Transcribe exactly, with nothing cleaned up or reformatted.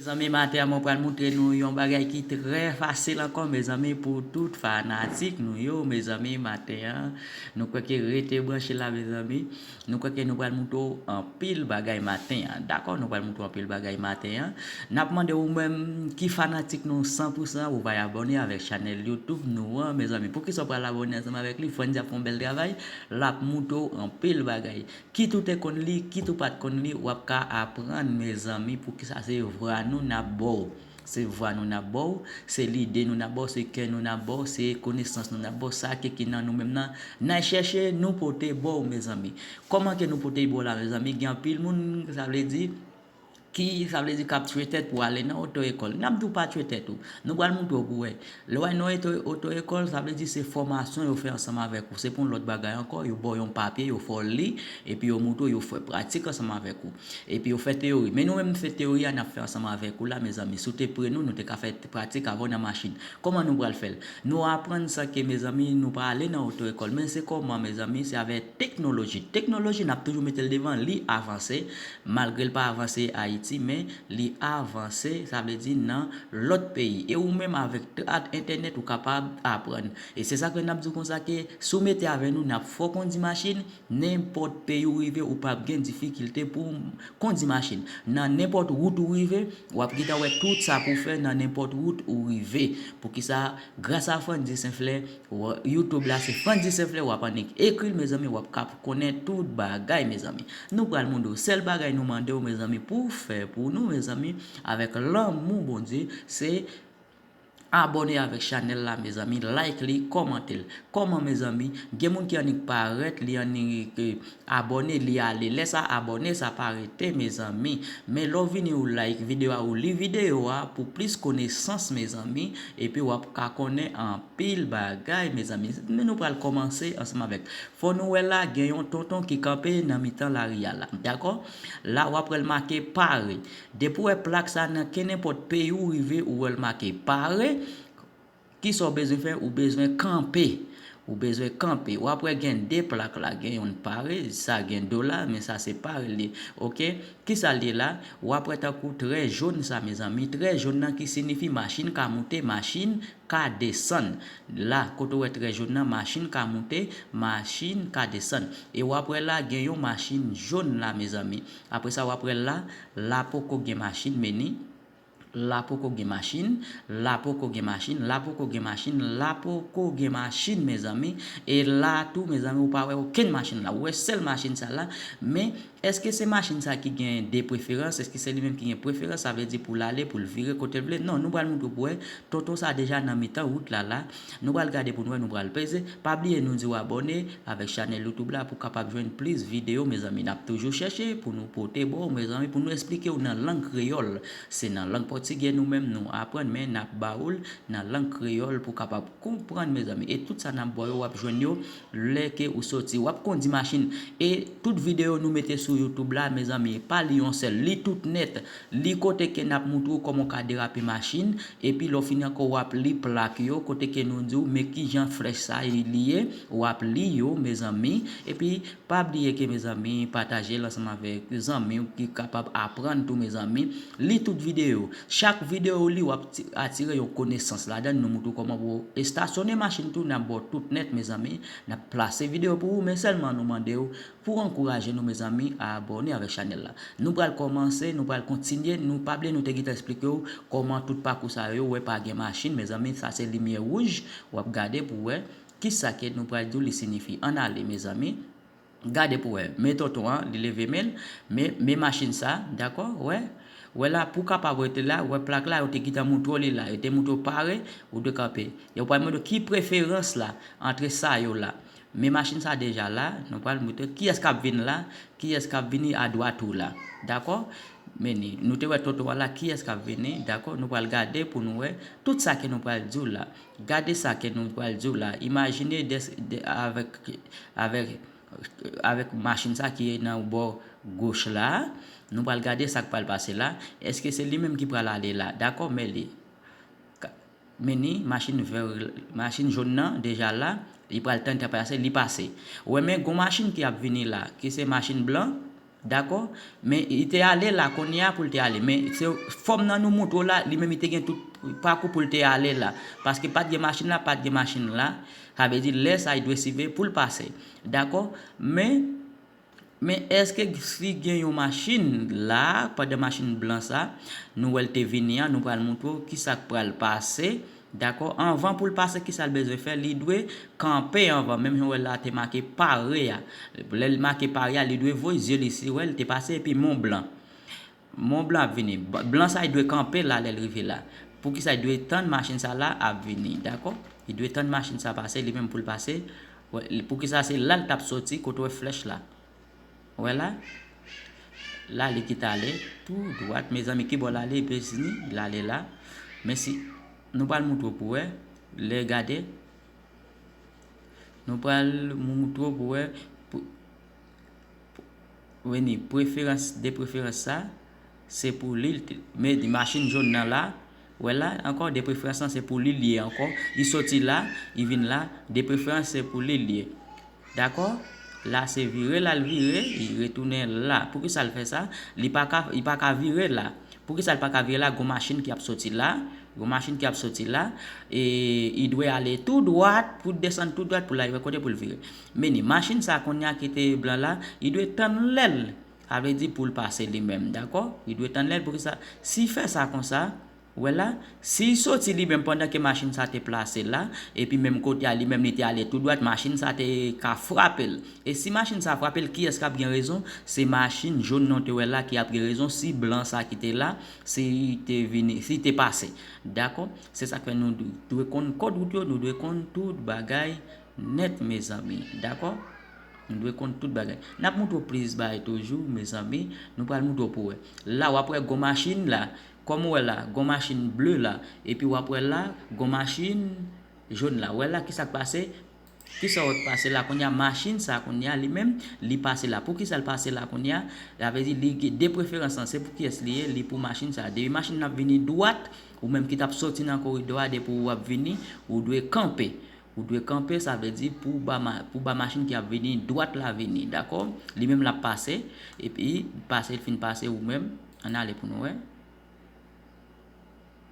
Mezanmi, maten an mwen pral moutre nou yon bagay ki trè fasil ankò, mezanmi, pou tout fanatik nou yo, mezanmi, maten an, nou kwè ke rete branche la, mezanmi. Nou kwè ke nou pral moutre w anpil bagay maten an, dakò? Nou pral moutre w anpil bagay maten an. N ap mande ou menm ki fanatik nou san pou san, ou pa abòne avèk chanèl YouTube nou an, mezanmi. Poukisa w pral abòne ansanm avèk li? Frandz ap fè yon bèl travay, l ap moutre w anpil bagay. Kit ou te konn li, kit ou pa t konn li, w ap ka aprann, mezanmi, poukisa se vwa nou n ap ba w. Se vwa nou n ap ba w, se lide nou n ap ba w, se kè nou n ap ba w, se konesans nou n ap ba w, sa ke ki nan nou menm nan, n al chèche, nou pote ba w, mezanmi. Kòman ke nou pote ba w la, mezanmi? Gen anpil moun, sa vle di, ki, sa vle di, k ap tchwe tèt pou ale nan oto ekòl. N ap di w pa tchwe tèt ou. Nou pral moutre w pou w wè. Lè w al nan oto, oto ekòl, sa vle di se fòmasyon yo fè ansanm avèk ou. Se pou yon lòt bagay ankò, yo ba w yon papye, yo fè w li, epi yo moutre w, yo fè pratik ansanm avèk ou. Epi yo fè teyori. Men nou menm se teyori a n ap fè ansanm avèk ou la, mezanmi. Si w te pre nou, nou te ka fè pratik avè w nan machin. Kòman nou pral fè l? Nou aprann sa ke, mezanmi, nou pa ale nan oto ekòl. Men se kòman, mezanmi? Se avèk teknoloji. Teknoloji, n ap toujou mete l devan, li avanse. Malgre l pa avanse Ayiti, men li avanse, sa vle di nan lòt peyi. E ou menm avèk t-, ak entènèt, ou kapab aprann. E se sa ke n ap di w konsa ke si w mete avè nou, n ap fè w kondi machin, nenpòt peyi ou rive, ou p ap gen difikilte pou w kondi machin. Nan nenpòt wout ou rive, w ap gentan wè tout sa pou w fè nan nenpòt wout ou rive. Poukisa? Gras a Frandz Senflè, w-, YouTube la, se Frandz Senflè, w ap annik ekri l, mezanmi, w ap ka konnen tout bagay, mezanmi. Nou pral moutre w. Sèl bagay nou mande w, mezanmi, pou w fè pou nou, mezanmi, avèk lanmou Bondye, se abòne avèk chanèl la, mezanmi, like li, kòmante l. Kòman, mezanmi? Gen moun ki annik parèt, li annik, eh, abòne, li ale. Lè sa, abòne sa pa rete, mezanmi. Men lè w vini, ou like videyo a, ou li videyo a pou plis konesans, mezanmi, epi w ap ka konnen anpil bagay, mezanmi. Men nou pral kòmanse ansanm avèk. Fò nou wè la, gen yon tonton ki kanpe nan mitan lari a la. Dakò? La, w ap wè l make pare. Depi w wè plak sa nan kenenpòt peyi ou rive, ou wè l make pare. Kisa w bezwen fè? Ou bezwen kanpe. Ou bezwen kanpe. W ap wè gen de plak la. Gen youn pare, sa gen do la, men sa se pare li. Oke? Kisa l ye la? W ap wè tankou trè jòn sa, mezanmi. Trè jòn nan ki sinifi machin ka moute, machin ka desann. La, kote w wè trè jòn nan, machin ka moute, machin ka desann. E w ap wè la, gen yon machin jòn la, mezanmi. Apre sa, w ap wè la, la poko gen machin, men ni. La poko gen machin, la poko gen machin, la poko gen machin, la poko gen machin, mezanmi. E la tou, mezanmi, ou pa wè okenn machin la. Ou wè sèl machin sa la, men èske se machin sa ki gen de preferans? Èske se li menm ki gen preferans? Sa vle di pou l ale, pou l vire kote l vle? Non, nou pral moutre w pou wè. Tonton sa deja nan mitan wout la la. Nou pral gade pou nou wè, nou pral peze. Pa bliye nou di w abòne avèk chanèl YouTube la pou w kapab jwenn plis videyo, mezanmi. N ap toujou chèche pou nou pote ba w, mezanmi, pou nou eksplike w nan lang kreyòl. Se nan lang pòtigè nou menm nou aprann, men n ap ba w l nan lang kreyòl pou w kapab konprann, mezanmi. E tout sa n ap ba w yo, w ap jwenn yo lè ke ou soti. W ap kondi machin. E tout videyo nou mete sou YouTube la, mezanmi, pa li yon sèl. Li tout nèt. Li kote ke n ap moutre w kòman w ka derape machin. Epi lè w fini ankò, w ap li plak yo, kote ke nou di w, men kijan flèch sa li ye, w ap li yo, mezanmi. Epi, pa bliye ke, mezanmi, pataje l ansanm avèk zanmi w ki kapab aprann tou, mezanmi. Li tout videyo. Chak videyo ou li, w ap ti-, atire yon konesans ladan l. Nou moutre w kòman pou w estasyone machin tou, n ap ba w tout nèt, mezanmi. N ap plase videyo pou ou, men sèlman nou mande w pou w ankouraje nou, mezanmi, a abòne avèk chanèl la. Nou pral kòmanse, nou pral kontinye. Nou pa bliye, nou te gentan eksplike w kòman tout pakou sa yo, wè pa gen machin, mezanmi, sa se limyè wouj. W ap gade pou w wè kisa ke nou pral di w li sinifi. Ann ale, mezanmi. Gade pou wè. Men tonton an, li leve men l. Men, men machin sa, dakò? Wè. Wè la, pou w kapab rete la, wè plak la, yo te gentan moutre w li la. Yo te moutre w pare, ou dwe kanpe. Yo pral mande w ki preferans la antre sa yo la. Men machin sa deja la, nou pral moutre kiyès k ap vin la, kiyès k ap vini adwat ou la. Dakò? Men ni, nou te wè tonton an la, kiyès k ap vini, dakò? Nou pral gade pou nou wè tout sa ke nou pral di w la. Gade sa ke nou pral di w la. Imajine de, de, avèk, avèk, avèk machin sa ki nan bò goch la, nou pral gade sa k pral pase la. Èske se li menm ki pral ale la? Dakò, men li. Ka-, men ni, machin vè, machin jòn nan deja la, li pral tann tan pase, li pase. Ou wè, men gon machin ki ap vini la, ki se machin blan, Dakò? Men li te ale la kounye a pou l te ale. Men se fòm nan nou montre w la, li menm li te gen tout pakou pou l te ale la. Paske pa t gen machin la, pa t gen machin la. Sa vle di lè sa li dwe swive pou l pase. Dakò? Men Men èske si gen yon machin la, pandan machin blan sa, nou wè l te vini an, nou pral montre w kisa k pral pase. Dakò? Anvan pou l pase, kisa l bezwen fè? Li dwe kanpe anvan. Menm jan w wè la te make pare a. Lè l make pare a, li dwe voye zye li si wè l te pase epi Mont Blanc. Mont Blanc ap vini. Blan sa li dwe kanpe la lè l rive la. Poukisa li dwe tann machin sa la ap vini? Dakò? Li dwe tann machin sa pase, li menm pou l pase. Poukisa se la l t ap soti kote w wè flèch la? Wè la? La li kite ale tou dwat. Mezanmi, ki bò l ale? Li bezini, l ale la. Men si nou pral montre w pou wè, lè gade, nou pral montre w pou wè, pou, pou, wi, preferans, de preferans sa, se pou li, men di machin jòn nan la, wè la, ankò, de preferans lan, se pou li l ye ankò. Li soti la, li vin la, de preferans, se pou li l ye. Dakò? La se vire l al vire, li retounen la. Poukisa l fè sa? Li pa ka, li pa ka vire la. Poukisa l pa ka vire la? Gon machin ki ap soti la. Gon machin ki ap soti la. E li dwe ale tou dwat pou desann tou dwat pou l al wè kote pou l vire. Men ni machin sa kounye a ki te blan la, li dwe tann lè l. Sa vle di pou l pase li menm, dakò? Li dwe tann lè l. Poukisa? Si l fè sa konsa, wè la, si l soti li menm pandan ke machin sa te plase la, epi menm kote a li menm li te ale tou dwat, machin sa te ka frape l. E si machin sa frape l, kiyès k ap gen rezon? Se machin jòn nan w te wè la ki ap gen rezon si blan sa ki te la, si te vini, si te pase. Dakò? Se sa k fè nou dwe konn kòd wout yo, nou dwe konn tout bagay nèt, mezanmi. Dakò? Nou dwe konn tout bagay. N ap montre w plis bagay toujou, mezanmi. Nou pral montre w pou wè. La, w ap wè gon machin la. Kòm ou wè la, gon machin ble la. Epi w ap wè la, gon machin jòn la. Wè la, kisa k pase? Kisa w wè k pase la kounye a? Machin sa kounye a, li menm, li pase la. Poukisa l pase la kounye a? Sa vle di, li gen de preferans lan. Se pou kiyès li ye? Li pou machin sa. Depi machin nan ap vini dwat, ou menm ki t ap soti nan koridò a, depi w ap vini, ou dwe kanpe. Ou dwe kanpe, sa vle di pou ba, pou ba machin ki ap vini dwat la vini, dakò? Li menm l ap pase, epi pase, l fin pase ou menm, ann ale pou nou wè.